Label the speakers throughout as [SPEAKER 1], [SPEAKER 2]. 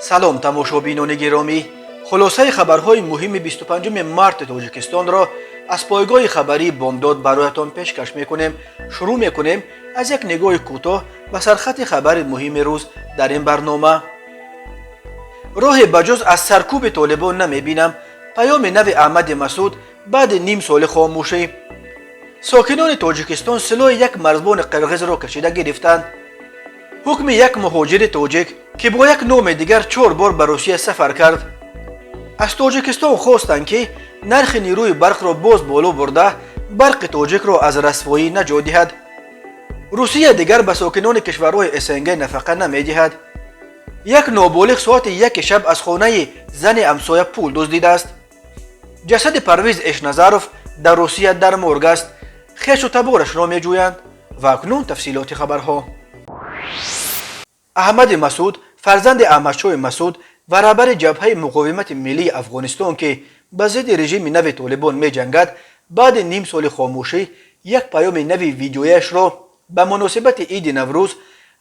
[SPEAKER 1] Салом, тамошобинони гиромӣ! Хулосаи хабарҳои муҳими 25 марти Тоҷикистонро аз пойгоҳи хабарии «Бомдод» бароятон пешкаш мекунем. Шурӯъ мекунем аз як нигоҳи кӯтоҳ ба сархати хабари муҳими рӯз дар ин барнома. Роҳе ба ҷуз аз саркӯби толибон намебинам. Паёми нави Аҳмади Масуд баъди ним соли хомӯшӣ. Сокинони Тоҷикистон силоҳи як марзбони қирғизро кашида гирифтанд. Ҳукми як муҳоҷири тоҷик, ки бо як номи дигар чор бор ба Русия сафар кард. Аз Тоҷикистон хостанд, ки нархи нерӯи барқро боз боло бурда, барқи тоҷикро аз расвоӣ наҷот диҳад. Русия дигар ба сокинони кишварҳои СНГ нафақа намедиҳад. Як ноболиғ соати 1 шаб аз хонаи зани ҳамсоя пул дуздидааст. Ҷасади Парвиз Эшназаров дар Русия дар морг аст, хешу таборашро меҷӯянд. Ва акнун тафсилоти хабарҳо. Аҳмади Масуд, фарзанди Аҳмадшоҳи Масуд ва раҳбари Ҷабҳаи муқовимати миллии Афғонистон, ки ба зидди режими нави толибон меҷангад, баъди ним соли хомӯшӣ як паёми нави видеояшро ба муносибати иди Наврӯз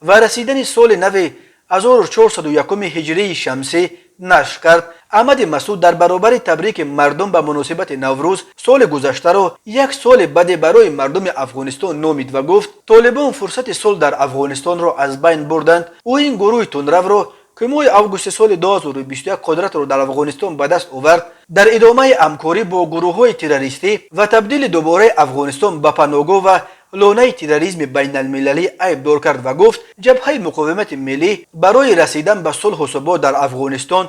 [SPEAKER 1] ва расидани соли нави 1401 ҳиҷрии шамсӣ нашр кард. Аҳмади Масуд дар баробари табрики мардум ба муносибати Наврӯз соли гузаштаро як соли баде барои мардуми Афғонистон номид ва гуфт, толибон фурсати сулҳ дар Афғонистонро аз байн бурданд. Ӯ ин гурӯҳи тундравро, ки моҳи августи соли 2021 қудратро дар Афғонистон ба даст овард, дар идомаи ҳамкорӣ бо гурӯҳҳои террористӣ ва табдили дубораи Афғонистон ба паноҳгоҳ ва лонаи терроризми байналмилалӣ айбдор кард ва гуфт, Ҷабҳаи муқовимати миллӣ барои расидан ба сулҳу субот дар Афғонистон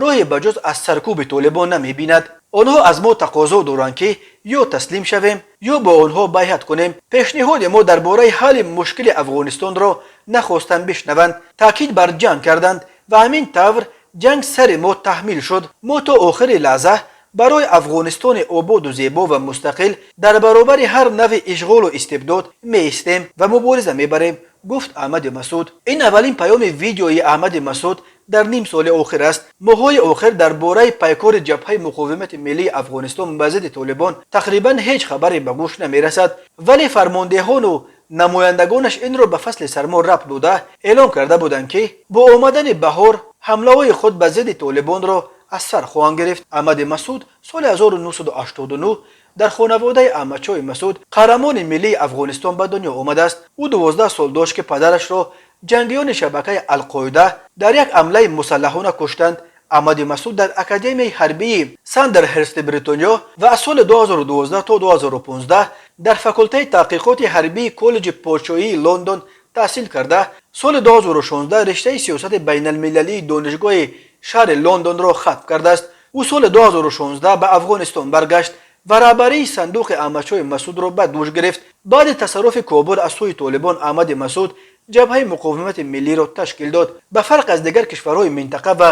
[SPEAKER 1] роҳе ба ҷуз аз саркӯби толибон намебинад. Онҳо аз мо тақозо доранд, ки ё таслим шавем, ё бо онҳо байъат кунем. Пешниҳоди мо дар бораи ҳалли мушкили Афғонистонро нахостанд бишнаванд, таъкид бар ҷанг карданд ва ҳамин тавр ҷанг сари мо таҳмил шуд. Мо то охири лаҳза барои Афғонистони ободу зебо ва мустақил дар баробари ҳар навъи ишғолу истибдод меистем ва мубориза мебарем, гуфт Аҳмади Масуд. Ин аввалин паёми видеои Аҳмади Масуд дар ним соли охир аст. Моҳҳои охир дар бораи пайкори Ҷабҳаи муқовимати миллии Афғонистон ба зидди толибон тақрибан ҳеҷ хабаре ба гӯш намерасад, вале фармондеҳону намояндагонаш инро ба фасли сармо рабт дода, эълон карда буданд, ки бо омадани баҳор ҳамлаҳои худ ба зидди толибонро аз сар хоҳанд гирифт. Аҳмади Масуд соли 1989 дар хонаводаи Аҳмадшоҳи Масуд, қаҳрамони миллии Афғонистон, ба дунё омадааст. Ӯ 12 сол дошт, ки падарашро ҷангиёни шабакаи Алқоида дар як ҳамлаи мусаллаҳона куштанд. Аҳмади Масуд дар Академияи ҳарбии Сандерхерсти Бритониё ва аз соли 2012 то 2015 дар факултаи таҳқиқоти ҳарбии Коллеҷи подшоҳии Лондон таҳсил карда, соли 2016 риштаи сиёсати байналмилалии Донишгоҳи шаҳри Лондонро хатм кардааст. Ӯ соли 2016 ба Афғонистон баргашт ва раҳбарии сандуқи Аҳмадшоҳи Масудро ба дӯш гирифт. Баъди тасарруфи Кобул аз сӯи толибон Аҳмади Масуд Ҷабҳаи муқовимати миллиро ташкил дод. Ба фарқ аз дигар кишварҳои минтақа ва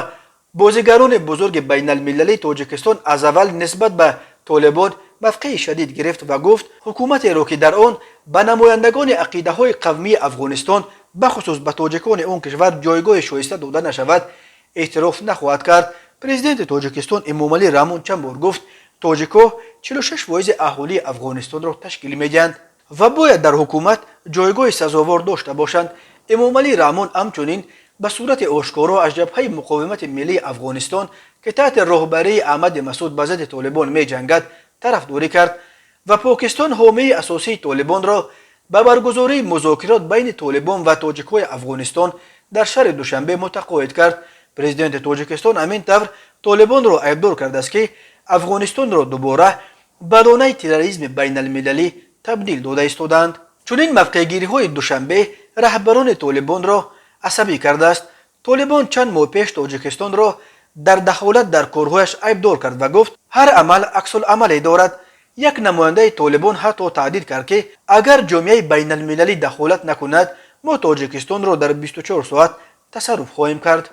[SPEAKER 1] бозигарони бузурги байналмилалӣ, Тоҷикистон аз аввал нисбат ба толибон мавқеи шадид гирифт ва гуфт, ҳукуматеро, ки дар он ба намояндагони ақидаҳои қавмии Афғонистон, бахусус ба тоҷикони он кишвар, ҷойгоҳи шоиста дода нашавад, эътироф нахоҳад кард. Президенти Тоҷикистон Эмомалӣ Раҳмон чанд бор гуфт, тоҷикҳо 46 фоизи аҳолии Афғонистонро ташкил медиҳанд ва бояд дар ҳукумат ҷойгоҳи сазовор дошта бошанд. Эмомалӣ Раҳмон ҳамчунин ба сурати ошкоро аз Ҷабҳаи муқовимати миллии Афғонистон, ки таҳти роҳбарии Аҳмади Масуд ба зидди толибон меҷангад, тарафдорӣ кард ва Покистон, ҳомии асосии толибонро, ба баргузории музокирот байни толибон ва тоҷикҳои Афғонистон дар шаҳри Душанбе мутақоид кард. Президенти Тоҷикистон ҳамин тавр толибонро айбдор кардааст, ки Афғонистонро дубора ба лонаи терроризми байналмилалӣ табдил дода истодаанд. Чунин мавқеъгириҳои Душанбе раҳбарони толибонро асабӣ кардааст. Толибон чанд моҳ пеш Тоҷикистонро дар дахолат дар корҳояш айбдор кард ва гуфт, ҳар амал аксуламале дорад. Як намояндаи толибон ҳатто таҳдид кард, ки агар ҷомеаи байналмилалӣ дахолат накунад, мо Тоҷикистонро дар 24 соат тасарруф хоҳем кард.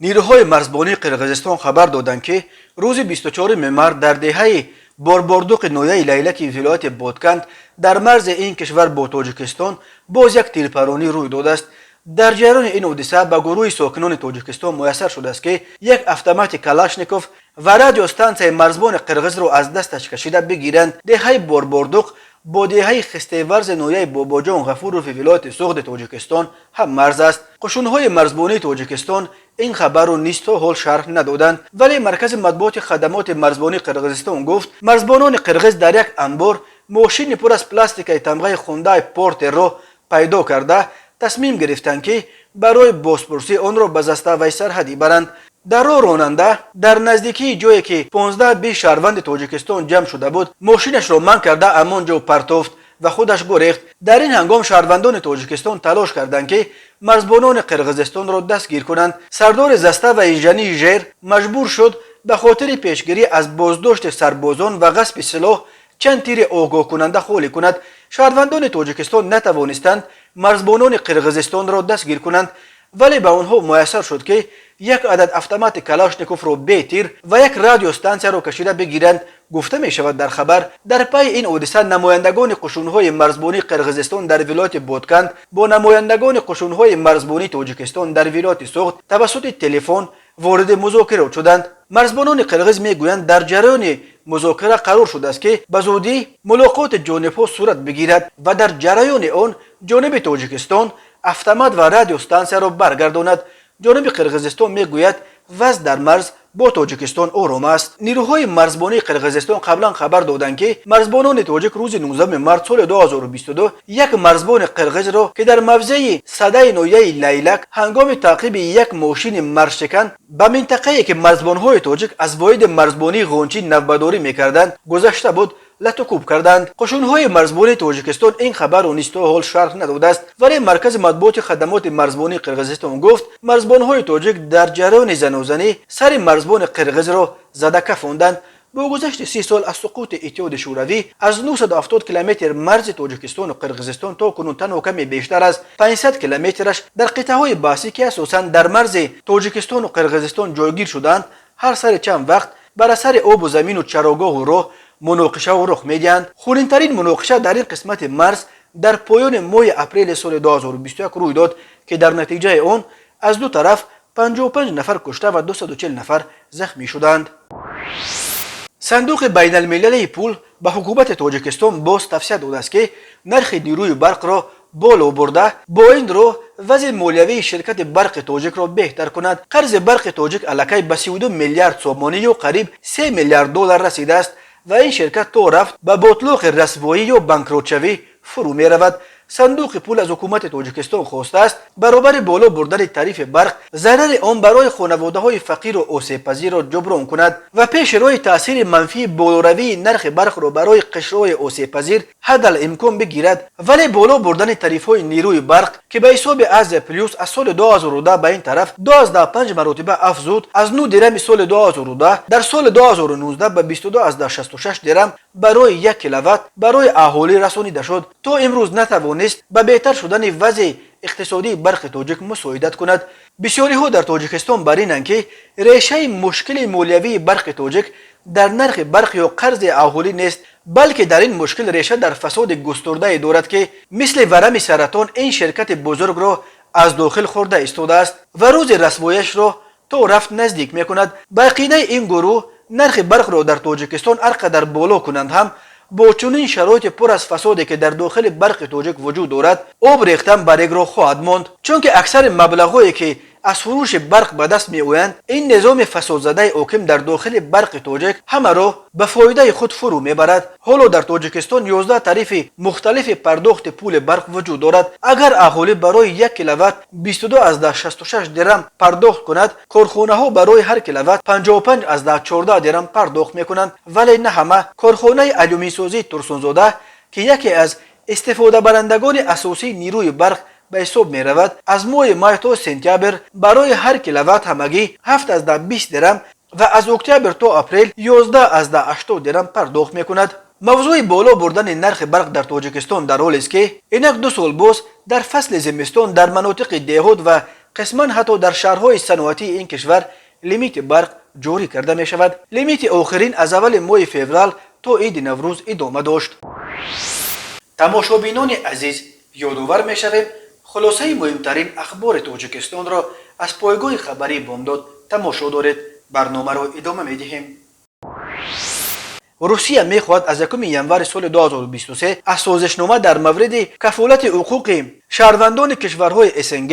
[SPEAKER 1] Нирӯҳои марзбонии Қирғизистон хабар доданд, ки рӯзи 24 март дар деҳаи Борбордуқи ноҳияи Лайлаки вилояти Ботканд, дар марзи ин кишвар бо Тоҷикистон, боз як тирпаронӣ рӯй додааст. Дар ҷараёни ин ҳодиса ба гурӯҳи сокинони Тоҷикистон муяссар шудааст, ки як автомати Калашников ва радиостансияи марзбони қирғизро аз дасташ кашида бигиранд. Деҳаи Борбордуқ Бо деҳаи Хистеварзи ноҳияи Бобоҷон Ғафурови вилояти Суғди Тоҷикистон ҳаммарз аст. Қушунҳои марзбонии Тоҷикистон ин хабарро низ то ҳол шарҳ надоданд, вале маркази матбуоти хадамоти марзбонии Қирғизистон гуфт, марзбонони қирғиз дар як анбор мошини пур аз пластикаи тамғаи Хундай Портерро пайдо карда, тасмим гирифтанд, ки барои бозпурсӣ онро ба заставаи сарҳадӣ баранд. Дар роҳ ронанда дар наздикии ҷое, ки 15-20 шаҳрванди Тоҷикистон ҷамъ шуда буд, мошинашро манг карда, ҳамон ҷо партофт ва худаш гурехт. Дар ин ҳангом шаҳрвандони Тоҷикистон талош карданд, ки марзбонони Қирғизистонро дастгир кунанд. Сардори заставаи Жани Жер маҷбур шуд ба хотири пешгирӣ аз боздошти сарбозон ва ғасби силоҳ чанд тири огоҳкунанда холӣ кунад. Шаҳрвандони Тоҷикистон натавонистанд марзбонони Қирғизистонро дастгир кунанд, вале ба онҳо муяссар шуд, ки як адад автомати Калашниковро бе тир ва як радиостансияро кашида бигиранд, гуфта мешавад дар хабар. Дар пайи ин ҳодиса намояндагони қушунҳои марзбонии Қирғизистон дар вилояти Ботканд бо намояндагони қушунҳои марзбонии Тоҷикистон дар вилояти Суғд тавассути телефон вориди музокирот шуданд. Марзбонони қирғиз мегӯянд, дар ҷараёни музокира қарор шудааст, ки ба зудӣ мулоқоти ҷонибҳо сурат бигирад ва дар ҷараёни он ҷониби Тоҷикистон автомат ва радиостансияро баргардонад. Ҷониби Қирғизистон мегӯяд, вазъ дар марз бо Тоҷикистон ором аст. Нирӯҳои марзбонии Қирғизистон қаблан хабар доданд, ки марзбонони тоҷик рӯзи 19 март соли 2022 як марзбони қирғизро, ки дар мавзеи Садаи ноҳияи Лайлак ҳангоми таъқиби як мошини марзшикан ба минтақае, ки марзбонҳои тоҷик аз воҳиди марзбонии Ғончӣ навбатдорӣ мекарданд, гузашта буд, лату кӯб карданд. Қушунҳои марзбонии Тоҷикистон ин хабарро низ то ҳол шарҳ надодааст, вале маркази матбуоти хадамоти марзбонии Қирғизистон гуфт, марзбонҳои тоҷик дар ҷараёни занозанӣ сари марзбони қирғизро зада кафонданд. Бо гузашти 30 сол аз суқути Иттиҳоди Шӯравӣ, аз 970 километр марзи Тоҷикистону Қирғизистон то кунун танҳо каме бештар аз 500 километраш дар қитъаҳои баҳсӣ, ки асосан дар марзи Тоҷикистону Қирғизистон ҷойгир шудаанд, ҳар сари чанд вақт бар асари обу замину чарогоҳу роҳ муноқишаҳо рух медиҳанд. Хунинтарин муноқиша дар ин қисмати марз дар поёни моҳи апрели соли 2021 рӯй дод, ки дар натиҷаи он аз ду тараф 55 нафар кушта ва 240 нафар захмӣ шуданд. Сандуқи байналмилалии пул ба ҳукумати Тоҷикистон боз тавсия додааст, ки нархи нирӯи барқро боло бурда, бо ин роҳ вазъи молиявии ширкати Барқи Тоҷикро беҳтар кунад. Қарзи Барқи Тоҷик аллакай ба 32 миллиард сомонӣ ё қариб 3 миллиард доллар расидааст ва ин ширкат то рафт ба ботлоқи расвоӣ ё банкротшавӣ фурӯ меравад. Сандуқи пул аз ҳукумати Тоҷикистон хостааст, баробари боло бурдани тарифи барқ, зарари он барои хонаводаҳои фақиру осебпазирро ҷуброн кунад ва пеши роҳи таъсири манфии болоравии нархи барқро барои қишрҳои осебпазир ҳаддал имкон бигирад. Вале боло бурдани тарифҳои нирӯи барқ, ки ба ҳисоби Азия Плюс аз соли 2010 ба ин тараф 2,5 маротиба афзуд, аз 9 дирами соли 2010 дар соли 2019 ба 22,66 дирам барои 1 киловатт барои аҳолӣ расонида шуд, то имрӯз натавонист ба беҳтар шудани вазъи иқтисодии Барқи Тоҷик мусоидат кунад. Бисёриҳо дар Тоҷикистон бар инанд, ки решаи мушкили молиявии Барқи Тоҷик дар нархи барқ ё қарзи аҳолӣ нест, балки дар ин мушкил реша дар фасоди густурдае дорад, ки мисли варами саратон ин ширкати бузургро аз дохил хӯрда истодааст ва рӯзи расвояшро то рафт наздик мекунад. Ба ақидаи ин гурӯҳ, нархи барқро дар Тоҷикистон ҳар қадар боло кунанд ҳам, бо чунин шароити пур аз фасоде, ки дар дохили Барқи Тоҷик вуҷуд дорад, об рехтан ба регро хоҳад монд, чунки аксари маблағҳое, ки аз фурӯши барқ ба даст меоянд, ин низоми фасодзадаи ҳоким дар дохили Барқи Тоҷик ҳамаро ба фоидаи худ фурӯ мебарад. Ҳоло дар Тоҷикистон 11 тарифи мухталифи пардохти пули барқ вуҷуд дорад. Агар аҳолӣ барои 1 киловатт 22,66 дирам пардохт кунад, корхонаҳо барои ҳар киловатт 55,14 дирам пардохт мекунанд. Вале на ҳама. Корхонаи алюминсозии Турсунзода, ки яке аз истифодабарандагони асосии нирӯи барқ ба ҳисоб меравад, аз моҳи май то сентябр барои ҳар киловатт ҳамагӣ 7,20 дирам ва аз октябр то апрел 11,80 дирам пардохт мекунад. Мавзӯи боло бурдани нархи барқ дар Тоҷикистон дар ҳолест, ки инак 2 сол боз дар фасли зимистон дар манотиқи деҳот ва қисман ҳатто дар шаҳрҳои саноатии ин кишвар лимити барқ ҷорӣ карда мешавад. Лимити охирин аз аввали моҳи феврал то иди Наврӯз идома дошт. Тамошобинони азиз, ёдовар мешавем, хулосаи муҳимтарин ахбори Тоҷикистонро аз пойгоҳи хабарии Бомдод тамошо доред. Барномаро идома медиҳем. Русия мехоҳад аз 1 январи соли 2023 аз созишнома дар мавриди кафолати ҳуқуқи шаҳрвандони кишварҳои СНГ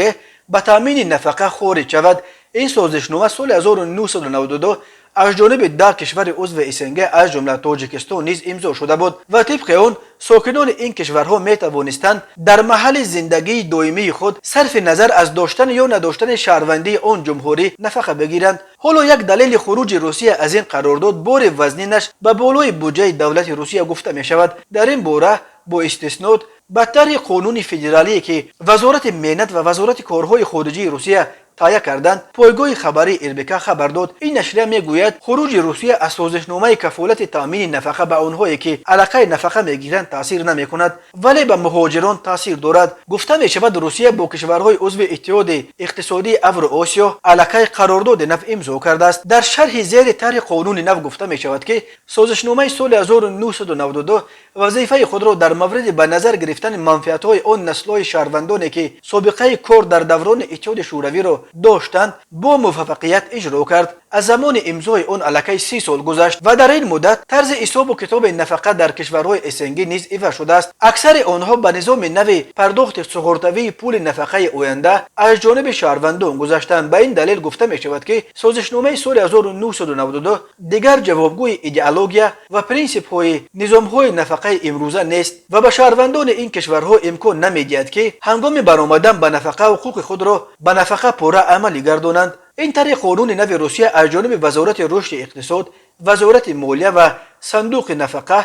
[SPEAKER 1] ба таъмини нафақа хориҷ шавад. Ин созишнома соли 1992 аз ҷониби 10 кишвари узви СНГ, аз ҷумла Тоҷикистон, низ имзо шуда буд ва тибқи он сокинони ин кишварҳо метавонистанд дар маҳалли зиндагии доимии худ, сарфи назар аз доштан ё надоштани шаҳрвандии он ҷумҳурӣ, нафақа бигиранд. Ҳоло як далели хуруҷи Русия аз ин қарордод бори вазнинаш ба болои буҷаи давлати Русия гуфта мешавад. Дар ин бора бо истиснод ба тарҳи қонуни федералие, ки Вазорати меҳнат ва Вазорати корҳои хориҷии Русия таҳия карданд, пойгоҳи хабарии РБК хабар дод. Ин нашрия мегӯяд, хуруҷи Русия аз созишномаи кафолати таъмини нафақа ба онҳое, ки аллакай нафақа мегиранд, таъсир намекунад, вале ба муҳоҷирон таъсир дорад. Гуфта мешавад, Русия бо кишварҳои узви Иттиҳоди иқтисодии Авроосиё аллакай қарордоди нав имзо кардааст. Дар шарҳи зери тарҳи қонуни нав гуфта мешавад, ки созишномаи соли 1992 вазифаи худро дар мавриди ба назар гирифтани манфиатҳои он наслҳои шаҳрвандоне, ки собиқаи кор дар даврони Иттиҳоди Шӯравиро доштанд, бо муваффақият иҷро кард. Аз замони имзои он аллакай 30 сол гузашт ва дар ин муддат тарзи ҳисобу китоби нафақа дар кишварҳои СНГ низ иваз шудааст. Аксари онҳо ба низоми нави пардохти суғуртавии пули нафақаи оянда аз ҷониби шаҳрвандон гузаштанд. Ба ин далел гуфта мешавад, ки созишномаи соли 1992 дигар ҷавобгӯи идеология ва принсипҳои низомҳои нафақаи имрӯза нест ва ба шаҳрвандони ин кишварҳо имкон намедиҳад, ки ҳангоми баромадан ба нафақа ҳуқуқи худро ба нафақа пурра амалӣ гардонанд. Ин тарҳи қонуни нави Русия аз ҷониби Вазорати рушди иқтисод, Вазорати молия ва Сандуқи нафақа,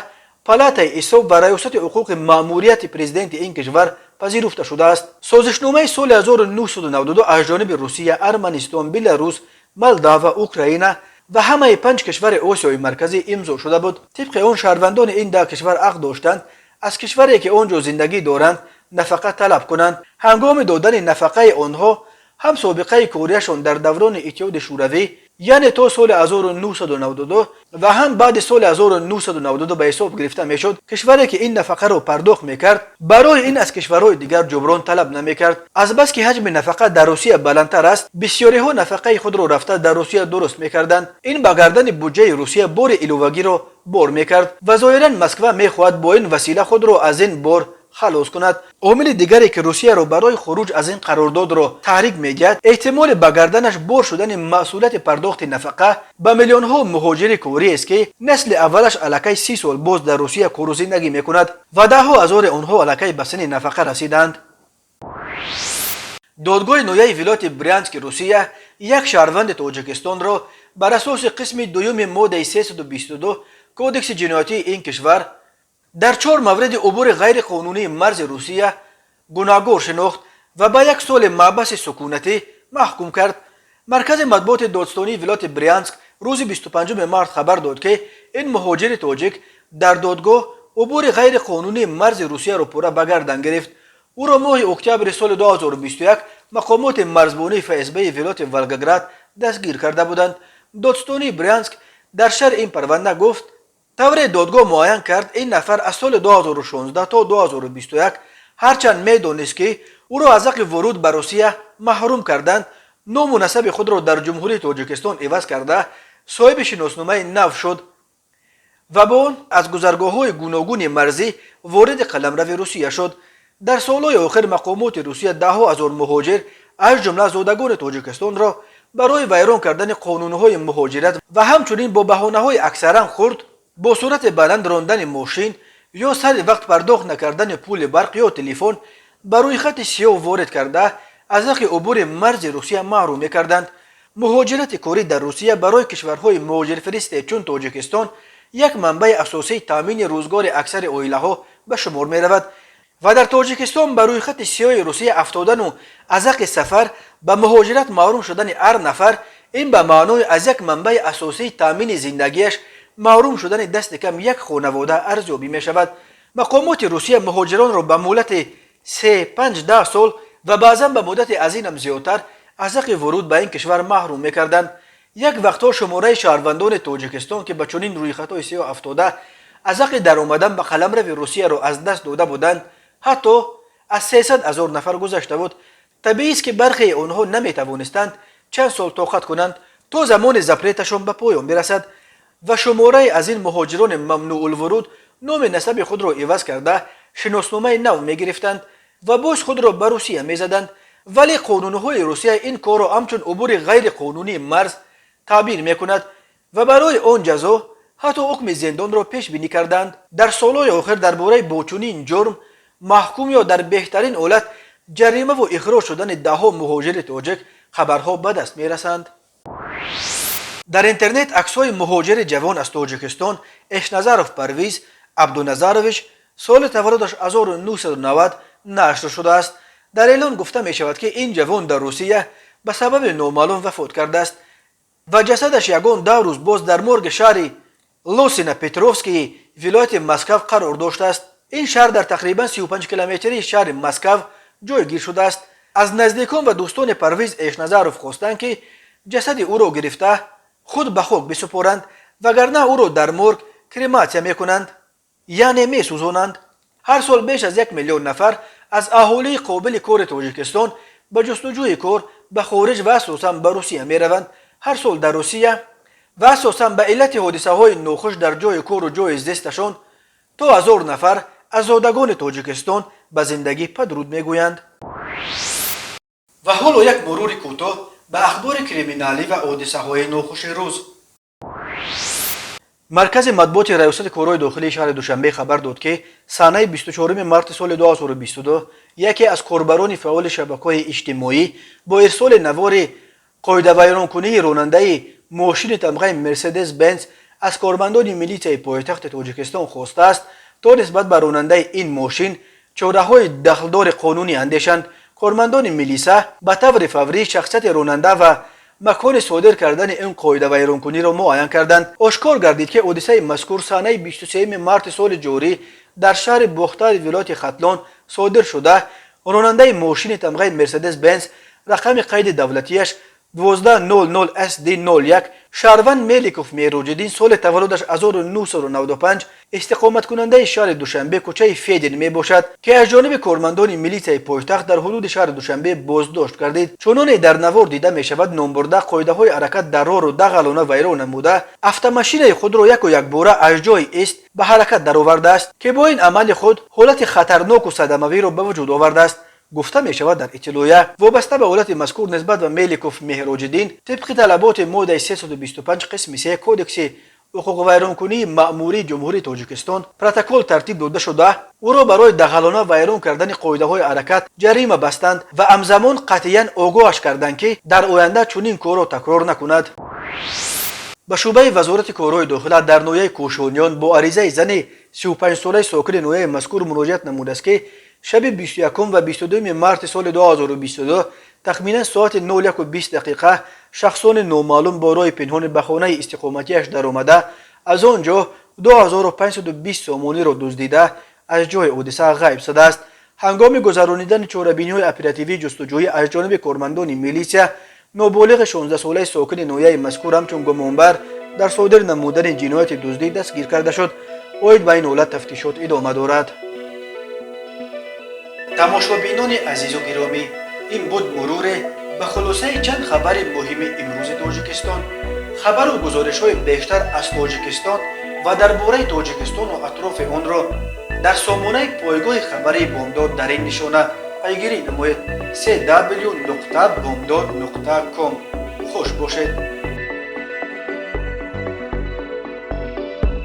[SPEAKER 1] Палатаи ҳисоб ва Раёсати ҳуқуқи маъмурияти президенти ин кишвар пазируфта шудааст. Созишномаи соли 1992 аз ҷониби Русия, Арманистон, Беларус, Молдава, Украина ва ҳамаи панҷ кишвари Осиёи Марказӣ имзо шуда буд. Тибқи он шаҳрвандони ин 10 кишвар ҳақ доштанд аз кишваре, ки он ҷо зиндагӣ доранд, нафақа талаб кунанд. Ҳангоми додани нафақаи онҳо ҳам собиқаи кориашон дар даврони Иттиҳоди Шӯравӣ, яъне то соли 1992, ва ҳам баъди соли 1992 ба ҳисоб гирифта мешуд. Кишваре, ки ин нафақаро пардохт мекард, барои ин аз кишварҳои дигар ҷуброн талаб намекард. Азбаски ҳаҷми нафақа дар Русия баландтар аст, бисёриҳо нафақаи худро рафта дар Русия дуруст мекарданд. Ин ба гардани буҷаи Русия бори иловагиро бор мекард ва зоҳиран Москва мехоҳад бо ин васила худро аз ин бор халос кунад. Омили дигаре, ки Русияро барои хуруҷ аз ин қарордодро таҳрик медиҳад, эҳтимоли ба гарданаш бор шудани масъулияти пардохти нафақа ба миллионҳо муҳоҷири кориест, ки насли аввалаш аллакай 30 сол боз дар Русия кору зиндагӣ мекунад ва даҳҳо ҳазори онҳо аллакай ба синни нафақа расиданд. Додгоҳи ноҳияи вилояти Брянски Русия як шаҳрванди Тоҷикистонро бар асоси қисми дуюми моддаи 322 Кодекси ҷиноятии ин кишвар дар чор мавриди убури ғайриқонунии марзи Русия гунаҳгор шинохт ва ба як соли маҳбаси сукунатӣ маҳкум кард. Маркази матбуоти додстонии вилояти Брянск рӯзи 25 март хабар дод, ки ин муҳоҷири тоҷик дар додгоҳ убури ғайриқонунии марзи Русияро пурра ба гардан гирифт. Ӯро моҳи октябри соли 2021 мақомоти марзбонии ФСБи вилояти Волгоград дастгир карда буданд. Додстонии Брянск дар шарҳи ин парванда гуфт: тавре додгоҳ муайян кард, ин нафар аз соли 2016 то 2021, ҳарчанд медонист, ки ӯро аз ҳаққи вуруд ба Русия маҳрум карданд, ному насаби худро дар Ҷумҳурии Тоҷикистон иваз карда, соҳиби шиносномаи нав шуд ва бо он аз гузаргоҳҳои гуногуни марзӣ вориди қаламрави Русия шуд. Дар солҳои охир мақомоти Русия даҳҳо ҳазор муҳоҷир, аз ҷумла зодагони Тоҷикистонро, барои вайрон кардани қонунҳои муҳоҷират ва ҳамчунин бо баҳонаҳои аксаран хурд, бо суръати баланд рондани мошин ё сари вақт пардохт накардани пули барқ ё телефон, ба рӯйхати сиёҳ ворид карда, аз ҳаққи убури марзи Русия маҳрум мекарданд. Муҳоҷирати корӣ дар Русия барои кишварҳои муҳоҷирфиристе чун Тоҷикистон як манбаи асосии таъмини рӯзгори аксари оилаҳо ба шумор меравад ва дар Тоҷикистон ба рӯйхати сиёҳи Русия афтодану аз ҳаққи сафар ба муҳоҷират маҳрум шудани ҳар нафар, ин ба маънои аз як манбаи асосии таъмини зиндагиаш маҳрум шудани дасти кам як хонавода арзёбӣ мешавад. Мақомоти Русия муҳоҷиронро ба муҳлати 3, 5, 10 сол ва баъзан ба муддати аз инам зиёдтар аз ҳаққи вуруд ба ин кишвар маҳрум мекарданд. Як вақтҳо шумораи шаҳрвандони Тоҷикистон, ки ба чунин рӯйхатҳои сиёҳ афтода, аз ҳаққи даромадан ба қаламрави Русияро аз даст дода буданд, ҳатто аз 300 ҳазор нафар гузашта буд. Табиист, ки бархеи онҳо наметавонистанд чанд сол тоқат кунанд, то замони запреташон ба поён бирасад. Ва шуморае аз ин муҳоҷирони мамнӯъулвуруд номи насаби худро иваз карда, шиносномаи нав мегирифтанд ва боз худро ба Русия мезаданд. Вале қонунҳои Русия ин корро ҳамчун убури ғайриқонунии марз таъбир мекунад ва барои он ҷазо ҳатто ҳукми зиндонро пешбинӣ карданд. Дар солҳои охир дар бораи бо чунин ҷурм маҳкум ё дар беҳтарин ҳолат ҷаримаву ихроҷ шудани даҳҳо муҳоҷири тоҷик хабарҳо ба даст мерасанд. Дар интернет аксҳои муҳоҷири ҷавон аз Тоҷикистон Эшназаров Парвиз Абдуназарович, соли таваллудаш 1990, нашр шудааст. Дар эълон гуфта мешавад, ки ин ҷавон дар Русия ба сабаби номаълум вафот кардааст ва ҷасадаш ягон 10 рӯз боз дар морги шаҳри Лосино Петровскии вилояти Москав қарор доштааст. Ин шаҳр дар тақрибан 35 километрии шаҳри Москав ҷойгир шудааст. Аз наздикон ва дӯстони Парвиз Эшназаров хостанд, ки ҷасади ӯро гирифта, худ ба хок бисупоранд, вагарна ӯро дар морг крематсия мекунанд, яъне месӯзонанд. Ҳар сол беш аз 1 миллион нафар аз аҳолии қобили кори Тоҷикистон ба ҷустуҷӯи кор ба хориҷ ва асосан ба Русия мераванд. Ҳар сол дар Русия ва асосан ба иллати ҳодисаҳои нохуш дар ҷои кору ҷои зисташон то 1000 нафар аз зодагони Тоҷикистон ба зиндагӣ падруд мегӯянд. Ва ҳоло як мурури кӯтоҳ ба ахбори криминалӣ ва ҳодисаҳои нохуши рӯз. Маркази матбуоти Раёсати корҳои дохилии шаҳри Душанбе хабар дод, ки санаи 24 марти соли 2022 яке аз корбарони фаъоли шабакаҳои иҷтимоӣ бо ирсоли навори қоидавайронкунии ронандаи мошини тамғаи Мерседес Бенз аз кормандони милитсияи пойтахти Тоҷикистон хостааст, то нисбат ба ронандаи ин мошин чораҳои дахлдори қонунӣ андешанд. Кормандони милиса ба таври фаврӣ шахсияти ронанда ва макони содир кардани ин қоидавайронкуниро муайян карданд. Ошкор гардид, ки ҳодисаи мазкур санаи 23 марти соли ҷорӣ дар шаҳри Бохтари вилояти Хатлон содир шуда, ронандаи мошини тамғаи Мерседес Бенз рақами қайди давлатияш 1200 SD 01 шаҳрванд Меликов Мероҷиддин, соли таваллудаш 1995, истиқоматкунандаи шаҳри Душанбе, кӯчаи Федин мебошад, ки аз ҷониби кормандони милитсияи пойтахт дар ҳудуди шаҳри Душанбе боздошт гардид. Чуноне дар навор дида мешавад, номбурда қоидаҳои ҳаракат дар роҳро дағалона вайрон намуда, автомошинаи худро яку якбора аз ҷои ист ба ҳаракат даровардааст, ки бо ин амали худ ҳолати хатарноку садамавиро ба вуҷуд овардааст, гуфта мешавад дар иттилоя. Вобаста ба ҳолати мазкур нисбат ба Меликов Меҳроҷиддин тибқи талаботи моддаи 325 қисми 3 Кодекси ҳуқуқвайронкунии маъмурии Ҷумҳурии Тоҷикистон протокол тартиб дода шуда, ӯро барои дағалона вайрон кардани қоидаҳои ҳаракат ҷарима бастанд ва ҳамзамон қатъиян огоҳаш карданд, ки дар оянда чунин корро такрор накунад. Ба шӯъбаи Вазорати корҳои дохила дар ноҳияи Кӯшониён бо аризаи зани 35-солаи сокини ноҳияи мазкур муроҷиат намудааст, ки шаби 21 ва 22 марти соли 2022 тахминан соати 01:20 дақиқа шахсони номаълум бо роҳи пинҳони ба хонаи истиқоматиаш даромада, аз он ҷо 2520 сомониро дуздида, аз ҷои ҳодиса ғайб задааст. Ҳангоми гузаронидани чорабиниҳои оперативии ҷустуҷӯӣ аз ҷониби кормандони милитсия ноболиғи 16-солаи сокини ноҳияи мазкур ҳамчун гумонбар дар содир намудани ҷинояти дуздӣ дастгир карда шуд. Оид ба ин ҳолат тафтишот идома дорад. Тамошобинони азизу гиромӣ, ин буд муруре ба хулосаи чанд хабари муҳими имрӯзи Тоҷикистон. Хабару гузоришҳои бештар аз Тоҷикистон ва дар бораи Тоҷикистону атрофи онро дар сомонаи пойгоҳи хабарии Бомдод дар ин нишона пайгирӣ намоед: cw.bomdod.com. Хуш бошед.